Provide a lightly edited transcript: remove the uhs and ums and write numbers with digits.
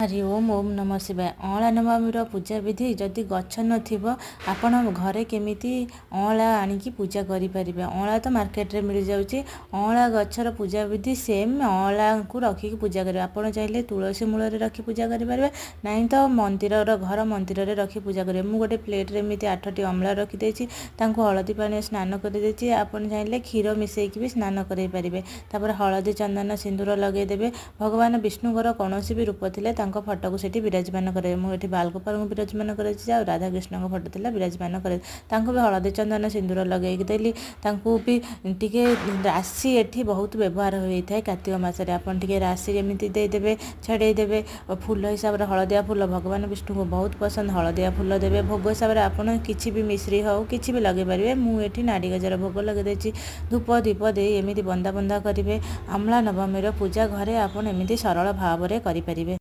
ହରି ଓମ୍, ଓମ୍ ନମଃ ଶିବାୟ। ଅଁଳା ନବମୀର ପୂଜା ବିଧି, ଯଦି ଗଛ ନଥିବ ଆପଣ ଘରେ କେମିତି ଅଁଳା ଆଣିକି ପୂଜା କରିପାରିବେ? ଅଁଳା ତ ମାର୍କେଟରେ ମିଳିଯାଉଛି। ଅଁଳା ଗଛର ପୂଜା ବିଧି ସେମ୍, ଅଁଳାଙ୍କୁ ରଖିକି ପୂଜା କରିବେ। ଆପଣ ଚାହିଁଲେ ତୁଳସୀ ମୂଳରେ ରଖି ପୂଜା କରିପାରିବେ, ନାହିଁ ତ ମନ୍ଦିରର ଘର ମନ୍ଦିରରେ ରଖି ପୂଜା କରିବେ। ମୁଁ ଗୋଟେ ପ୍ଲେଟ୍ରେ ଏମିତି 8ଟି ଅଁଳା ରଖିଦେଇଛି, ତାଙ୍କୁ ହଳଦୀ ପାଣିରେ ସ୍ନାନ କରିଦେଇଛି। ଆପଣ ଚାହିଁଲେ କ୍ଷୀର ମିଶାଇକି ବି ସ୍ନାନ କରାଇ ପାରିବେ। ତାପରେ ହଳଦୀ, ଚନ୍ଦନ, ସିନ୍ଦୁର ଲଗାଇଦେବେ। ଭଗବାନ ବିଷ୍ଣୁଙ୍କର କୌଣସି ବି ରୂପ ଥିଲେ ତାଙ୍କ ଫଟୋକୁ ସେଠି ବିରାଜମାନ କରିବେ। ମୁଁ ଏଠି ବାଲଗୋପାଳଙ୍କୁ ବିରାଜମାନ କରାଇଛି, ଆଉ ରାଧାକୃଷ୍ଣଙ୍କ ଫଟୋ ଥିଲା ବିରାଜମାନ କରେ, ତାଙ୍କୁ ବି ହଳଦୀ, ଚନ୍ଦନ, ସିନ୍ଦୁର ଲଗାଇକି ଦେଲି। ତାଙ୍କୁ ବି ଟିକେ ରାଶି ଏଠି ବହୁତ ବ୍ୟବହାର ହୋଇଥାଏ କାର୍ତ୍ତିକ ମାସରେ। ଆପଣ ଟିକେ ରାଶି ଏମିତି ଦେଇଦେବେ, ଛଡ଼େଇ ଦେବେ। ଫୁଲ ହିସାବରେ ହଳଦିଆ ଫୁଲ ଭଗବାନ ବିଷ୍ଣୁଙ୍କୁ ବହୁତ ପସନ୍ଦ, ହଳଦିଆ ଫୁଲ ଦେବେ। ଭୋଗ ହିସାବରେ ଆପଣ କିଛି ବି ମିଶ୍ରି ହେଉ, କିଛି ବି ଲଗାଇ ପାରିବେ। ମୁଁ ଏଠି ନାଡ଼ି ଗଜାର ଭୋଗ ଲଗାଇ ଦେଇଛି। ଧୂପ ଦୀପ ଦେଇ ଏମିତି ବନ୍ଦା ବନ୍ଦା କରିବେ। ଅଁଳା ନବମୀର ପୂଜା ଘରେ ଆପଣ ଏମିତି ସରଳ ଭାବରେ କରିପାରିବେ।